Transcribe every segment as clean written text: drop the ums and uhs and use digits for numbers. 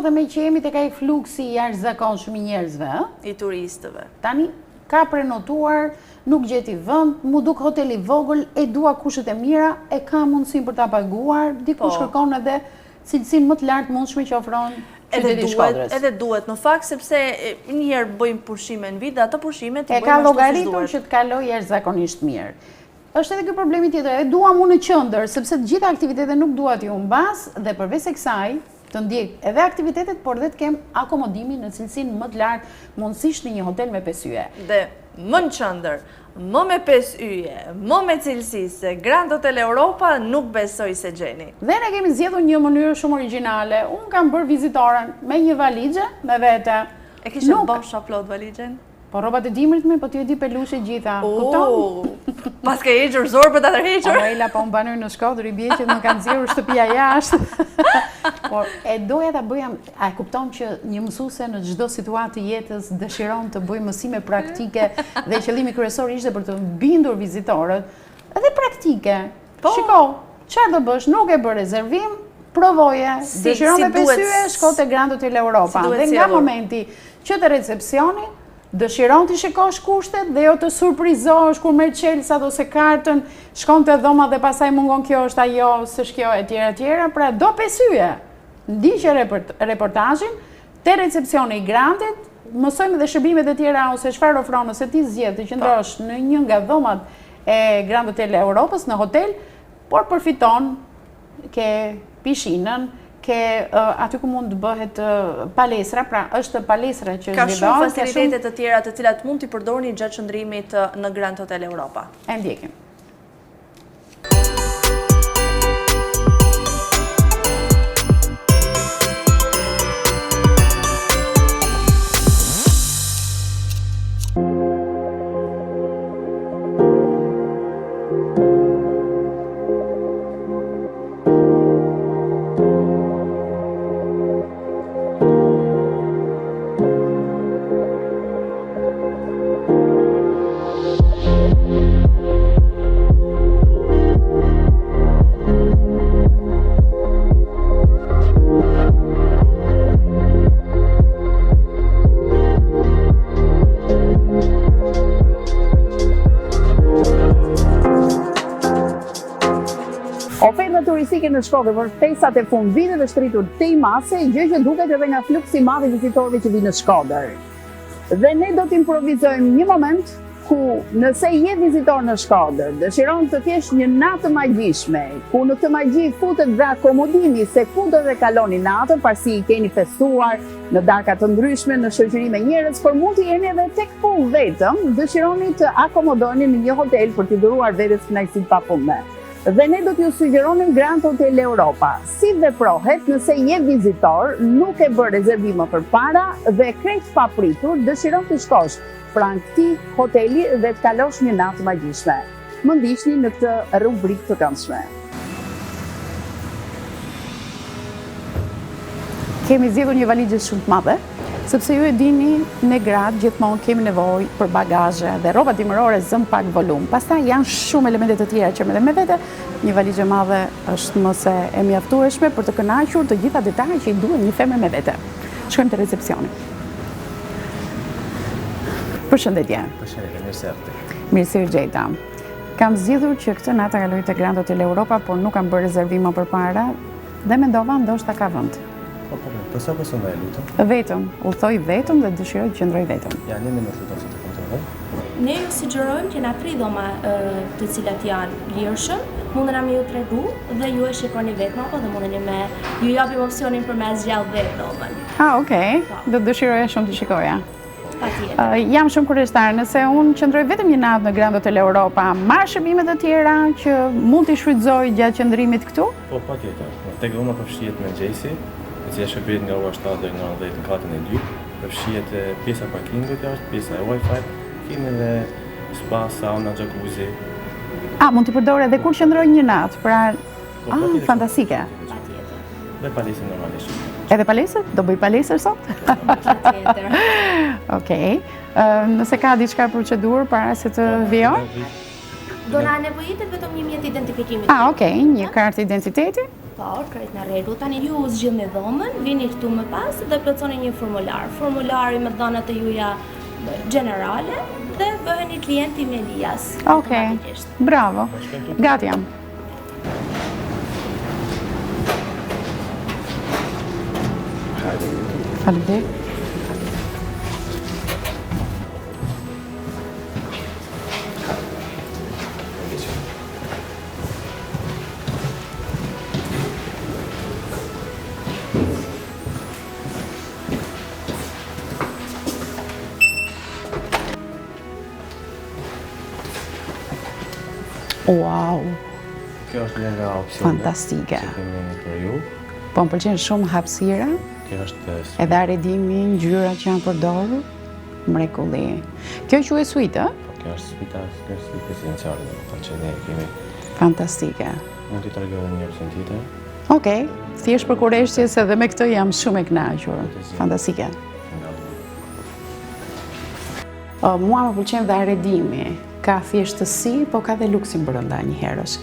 Shiko dhe meqë jemi tek ai fluksi i jashtëzakonshëm i njerëzve, ë? I turistëve. Tani ka prenotuar, nuk gjeti vend, m'u duk hotel i vogël, e dua kushtet e mira, e ka mundësinë për ta paguar, dikush po. kërkon edhe cilësinë më të lartë mundshme që ofron qyteti i Shkodrës. Edhe duhet, në fakt, sepse një herë bëjmë pushime në vit dhe ato pushime t'i bëjmë ashtu siç duhet. E ka llogaritur që të kalojë jashtëzakonisht mirë. Është edhe ky problemi tjetër, e duam unë në qendër, sepse të gjitha aktivitetet nuk dua t'i humbas dhe përveç se kësaj, të ndjek edhe aktivitetet, por dhe të kem akomodimin në cilësinë më të lartë mundësisht në një hotel me 5 yje. Dhe më në qendër, më me 5 yje, më me cilësi se Grand Hotel Europa nuk besoj se gjeni. Dhe ne kemi zgjedhur një mënyrë shumë origjinale. Unë kam bërë vizitoren me një valixhe me vete. E kishe bosh a plot valixhen? Po rrobat e dimrit me, po ti e di pelushe gjitha. Kupton? Paske hequr zor për ta tërhequr. Po Ela, po unë banoj në Shkodër, i bie që më kanë nxjerrur shtëpia jashtë. Por e doja ta bëja, a e kupton që një mësuese në çdo situatë të jetës dëshiron të bëjë mësime praktike dhe qëllimi kryesor ishte për të bindur vizitorët edhe praktike. Po. Shiko, çfarë do bësh? Nuk e bë rezervim, provoje. Dëshiron me 5 yje, shko te Grand Hotel Europa. Dhe nga momenti që te recepsioni, dëshiron të shikosh kushtet dhe jo të surprizohesh kur merr çelësat ose kartën, shkon te dhoma dhe pastaj mungon kjo është ajo, s'është kjo e tjera e tjera, pra do 5 yje. Ndiqe reportazhin te recepsioni i Grandit, mësojmë edhe shërbimet e tjera ose çfarë ofron nëse ti zgjedh të qëndrosh në një nga dhomat e Grand Hotel Europës në hotel, por përfiton ke pishinën, ke aty ku mund të bëhet palestra, pra është palestra që zhvillon. Ka shumë facilitete të tjera të cilat mund t'i përdorni gjatë qëndrimit në Grand Hotel Europa. E ndjekim. Oferta turistike në Shkodër për festat e fundvitit është rritur tej mase, gjë që duket edhe nga fluksi i madh i vizitorëve që vijnë në Shkodër. Dhe ne do të improvizojmë një moment ku nëse je vizitor në Shkodër, dëshiron të kesh një natë të magjishme, ku në këtë magji futet dhe akomodimi se ku do të kaloni natën, pasi keni festuar në darka të ndryshme, në shoqëri me njerëz, por mund të jeni edhe tek pull vetëm, dëshironi të akomodoheni në një hotel për t'i dhuruar vetes kënaqësi të pafundme. Dhe ne do t'ju sugjeronim Grand Hotel Europa. Si veprohet nëse je vizitor, nuk e bërë rezervim më përpara dhe krejt papritur dëshiron të shkosh pranë këtij hoteli dhe të kalosh një natë të magjishme. Më ndiqni në këtë rubrikë të këndshme. Kemi zgjedhur një valixhe shumë të madhe, sepse ju e dini, ne gratë gjithmonë kemi nevojë për bagazhe dhe rrobat dimërore zënë pak volum. Pastaj janë shumë elemente të tjera që merren me vete, një valixhe e madhe është më se e mjaftueshme për të kënaqur të gjitha detajet që i duhen një femre me vete. Shkojmë te recepsioni. Përshëndetje. Përshëndetje, mirë se erdhët. Mirë se ju gjeta. Kam zgjedhur që këtë natë ta kaloj te Grand Hotel Europa, por nuk kam bërë rezervim më përpara dhe mendova ndoshta ka vend. Po, po, po, për sa persona ju lutem? Vetëm, udhëtoj vetëm dhe dëshiroj të qëndroj vetëm. Ja, një minutë lutem se të kontrolloj. Ne ju sugjerojmë që na tri dhoma të cilat janë lirshëm, mundena me ju tregu dhe ju e shikoni vetëm apo dhe mundeni me ju japim opsionin për me zgjedh vetë dhomën. Ah, okej. Po. Do të dëshiroja shumë të shikoja. Patjetër. Jam shumë kureshtare, nëse unë qëndroj vetëm një natë në Grand Hotel Europa, marr shërbime të tjera që mund t'i shfrytëzoj gjatë qëndrimit këtu? Po, patjetër. Tek dhoma përfshihet mëngjesi, e cila shërbehet nga ora 7 deri në orën 10 në katin e dytë, përfshihet pjesa e parkingut jashtë, pjesa e Wi-Fi, kemi edhe spa, sauna, jacuzzi. A, mund t'i përdor edhe kur qëndroj një natë, pra, Po, ah, patjetër. fantastike. Patjetër. Dhe palestër normalisht. Edhe palestër? Do bëj palestër sot? Patjetër. Okej. Nëse ka diçka procedurë para se të Po, vijoj? Do na nevojitet vetëm një mjet identifikimi. Ah, okej, një kartë identiteti. Po, krejt në rregull. Tani ju zgjidhni dhomën, vini këtu më pas dhe plotësoni një formular. Formulari me dhënat e juaja gjenerale dhe bëheni klient i Melias. Okej. Bravo. Gati jam. Faleminderit. Wow. Kjo është një nga opsionet. Fantastike. Që kemi për ju. Po më pëlqen shumë hapësira. Kjo është edhe arredimi, ngjyra që janë përdorur. Mrekulli. Kjo quhet suite, ë? Po, kjo është suita, kjo është suite presidenciale, domethënë që ne kemi. Fantastike. Mund t'i tregoj edhe një opsion tjetër. Okej, thjesht për kureshtje se dhe me këtë jam shumë e kënaqur. Fantastike. Mua më pëlqen dhe arredimi. Ka thjeshtësi, po ka dhe luksin brenda njëherësh.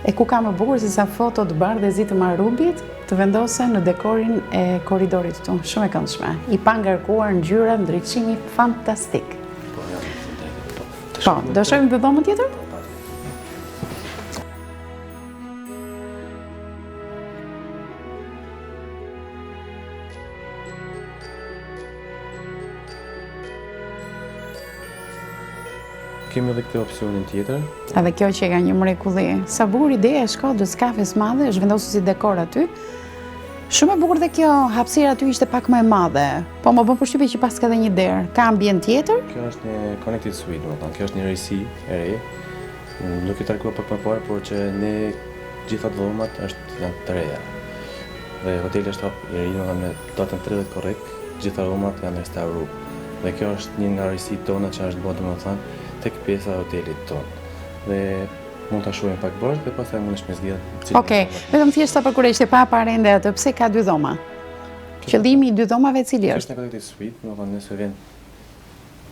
E ku ka më bukur se sa fotot bardh e zi të Marubit të vendosen në dekorin e korridorit këtu. Shumë e këndshme. I pangarkuar ngjyra, ndriçimi fantastik. Po, ja, po. Po, do shohim dhe dhomën tjetër? Po, Kemi edhe këtë opsionin tjetër. Edhe kjo që e ka një mrekulli. Sa bukur ideja e Shkodrës, kafes madhe, është vendosur si dekor aty. Shumë e bukur dhe kjo hapësira aty ishte pak më e madhe. Po më bën përshtypje që paska edhe një derë. Ka ambient tjetër? Kjo është një connected suite, domethënë, kjo është një risi e re. Nuk e tregova pak më parë, por që ne gjitha dhomat është janë të reja. Dhe hoteli është hap i ri, domethënë me datën 30 korrik, gjitha dhomat janë restauru. Dhe kjo është një nga risitë tona që është bërë domethënë tek pjesa e hotelit tonë. Dhe mund ta shohim pak bashkë dhe pastaj mundesh me zgjedh cilën. Okej, vetëm thjesht sa për kureshtje pa parë ende atë, pse ka dy dhoma? Qëllimi i dy dhomave cili është? Është një connected suite, domethënë nëse vjen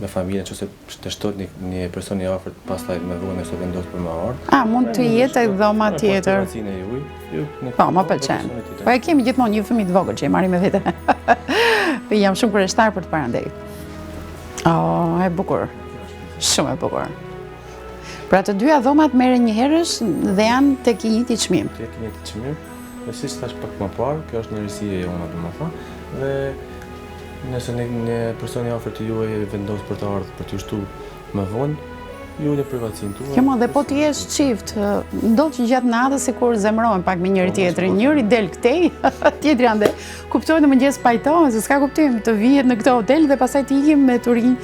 me familjen, nëse të shtohet një, një person i afërt, pastaj më vonë nëse vendos për më ardhë. A, mund të jetë e dhoma po, tjetër. Po, e juaj, ju në Po, më pëlqen. Po e kemi gjithmonë një fëmijë të vogël që e marrim me vete. Po jam shumë kureshtar për të parë andej. Oh, e bukur. Shumë e bukur. Pra të dyja dhomat merren njëherësh dhe janë tek i njëjti çmim. Tek i njëjti çmim. Dhe siç thash pak më parë, kjo është një risi e jona, domethënë, dhe Nëse një, një person i afërt i juaj vendos për të ardhur për t'u shtu më vonë, ju në privatësinë tuaj. Jo, mo, dhe po të jesh çift, ndodh që gjatë natës sikur zemërohen pak me njëri po, tjetrin, njëri del këtej, tjetri andej. Kuptohet në mëngjes pajtohen se s'ka kuptim të vihet në këtë hotel dhe pastaj të ikim me turinj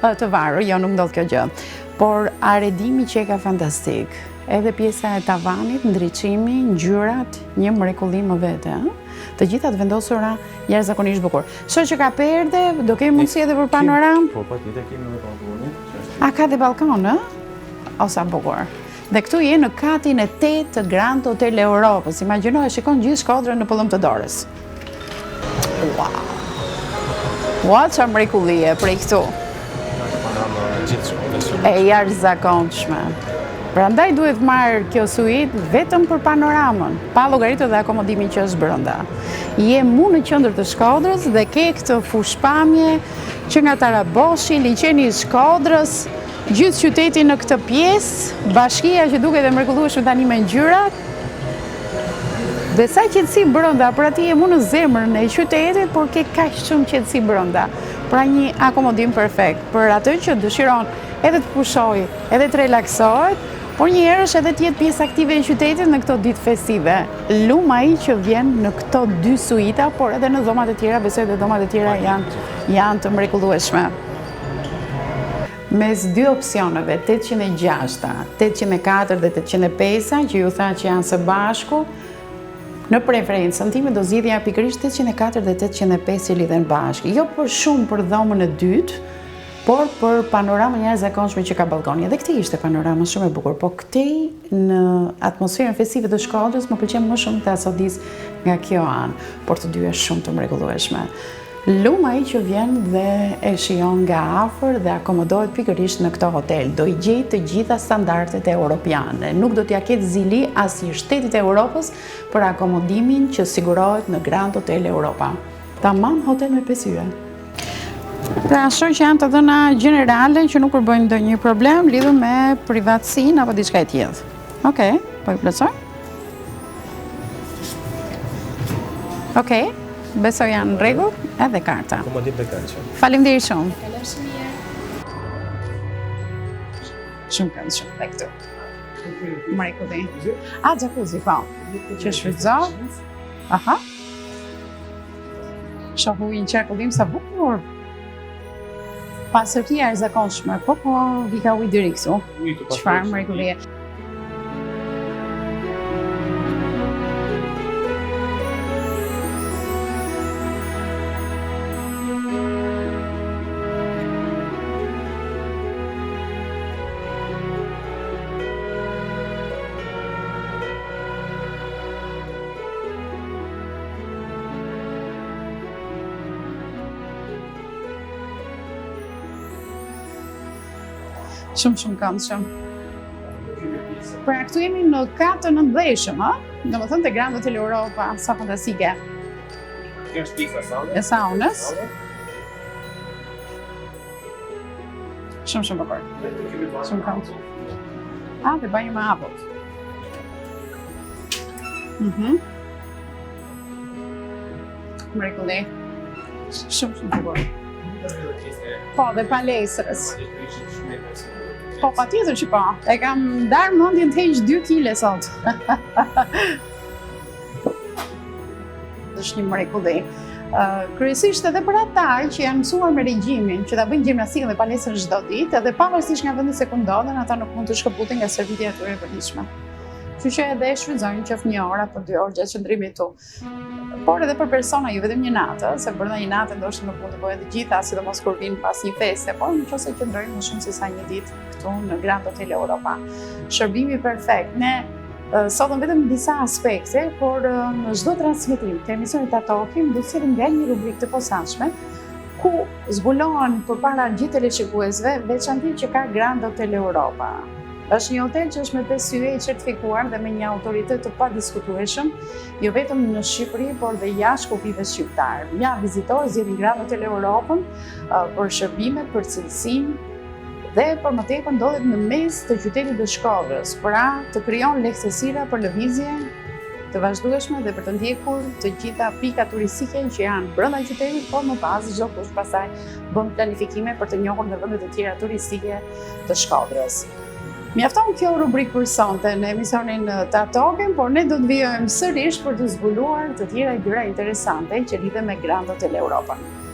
të varur. Jo, nuk ndodh kjo gjë. Por arredimi që e ka fantastik. Edhe pjesa e tavanit, ndriçimi, ngjyrat, një mrekulli më vete, ëh. Të gjitha të vendosura Jashtëzakonisht bukur. Shoh që ka perde, do kemi mundësi edhe për panoramë? Po, patjetër kemi edhe ballkonin. A ka dhe ballkon, ë? O sa bukur. Dhe këtu je në katin e 8 të Grand Hotel Europës. Imagjino e shikon gjithë Shkodrën në pëllëmbë të dorës. Wow. Ua, ça mrekullie prej këtu. E jashtëzakonshme. Prandaj duhet marrë kjo suitë vetëm për panoramën, pa llogaritur dhe akomodimin që është brenda. Je mu në qendër të Shkodrës dhe ke këtë fushëpamje që nga Taraboshi, liqeni i Shkodrës, gjithë qyteti në këtë pjesë, bashkia që duket e mrekullueshme tani me ngjyrat. Dhe sa qetësi brenda, pra ti je mu në zemrën e qytetit, por ke kaq shumë qetësi brenda. Pra një akomodim perfekt për atë që dëshiron edhe të pushojë, edhe të relaksohet, por njëherësh edhe të jetë pjesë aktive e qytetit në këto ditë festive. Lum ai që vjen në këto dy suita, por edhe në dhomat e tjera, besoj dhe dhomat e tjera janë, janë të mrekullueshme. Mes dy opsioneve, 806, 804 dhe 805, që ju tha që janë së bashku, në preferencën time do zgjidhja pikërisht 804 dhe 805 që lidhen bashkë. Jo për shumë për dhomën e dytë, Por për panoramën e jashtëzakonshme që ka ballkoni. Edhe këtej ishte panorama shumë e bukur, po këtej në atmosferën festive të Shkodrës më pëlqen më shumë të sodis nga kjo anë, por të dyja shumë të mrekullueshme. Lum ai që vjen dhe e shijon nga afër dhe akomodohet pikërisht në këtë hotel. Do i gjejë të gjitha standardet europiane. Nuk do t'ia ketë zili asnjë shtetit të Europës për akomodimin që sigurohet në Grand Hotel Europa. Tamam hotel me 5 yje. Pra, shoh që janë të dhëna gjenerale që nuk përbëjnë ndonjë problem lidhur me privatësinë apo diçka e tillë. Okej, po i plotësoj. Okej, besoj janë në rregull edhe karta. Akomodim të këndshëm. Faleminderit shumë. Shumë këndshëm dhe këtu. Mrekulli. A, jacuzzi, po. Që shfrytëzohet. Aha. Shoh ujin qarkullim sa bukur. Pastërtia e jashtëzakonshme, po po, vika ujë deri këtu. Çfarë mrekullie. Shumë, shumë këndshëm. Pra, këtu jemi në kat të nëndheshëm, ë? Domethënë te Grand Hotel Europa, sa fantastike. Kjo është pjesa e saunës. E saunës. Shumë, shumë bukur. Shumë këndshëm. A, dhe banjë me avull. Mhm. Mrekulli. Shumë shumë bukur. Po, dhe palestrës. Po, patjetër që po. E kam ndarë mendjen të heq 2 kile sot. Është një mrekulli. Uh, kryesisht edhe për ata që janë mësuar me regjimin, që ta bëjnë gjimnastikën dhe palestrën çdo ditë, edhe pavarësisht nga vendi se ku ndodhen, ata nuk mund të shkëputen nga stërvitja e tyre e përditshme. Kështu që edhe e shfrytëzojnë qoftë një orë apo dy orë gjatë qëndrimit këtu. Por edhe për persona jo vetëm një natë, se brenda një nate ndoshta nuk mund të bëhen të gjitha, sidomos kur vijnë pas një feste, por në qoftë se qëndrojnë më shumë se sa një ditë këtu në Grand Hotel Europa. Shërbimi perfekt. Ne sollëm vetëm disa aspekte, por në çdo transmetim të emisionit Ta Tokim do të sjellim nga një rubrikë të posaçme ku zbulohen përpara gjithë teleshikuesve veçantitë që ka Grand Hotel Europa. Është një hotel që është me 5 yje i certifikuar dhe me një autoritet të padiskutueshëm, jo vetëm në Shqipëri, por dhe jashtë kufijve shqiptar. Mjaft vizitorë zgjedhin Grand Hotel Europën për shërbimet, për cilësinë dhe për më tepër ndodhet në mes të qytetit të Shkodrës, pra të krijon lehtësira për lëvizje të vazhdueshme dhe për të ndjekur të gjitha pikat turistike që janë brenda qytetit, por më pas çdokush pastaj bën planifikime për të njohur në vende të tjera turistike të Shkodrës. Mjafton kjo rubrikë për sonte në emisionin Ta Tokim, por ne do të vijojmë sërish për të zbuluar të tjera gjëra interesante që lidhen me Grand Hotel Europën.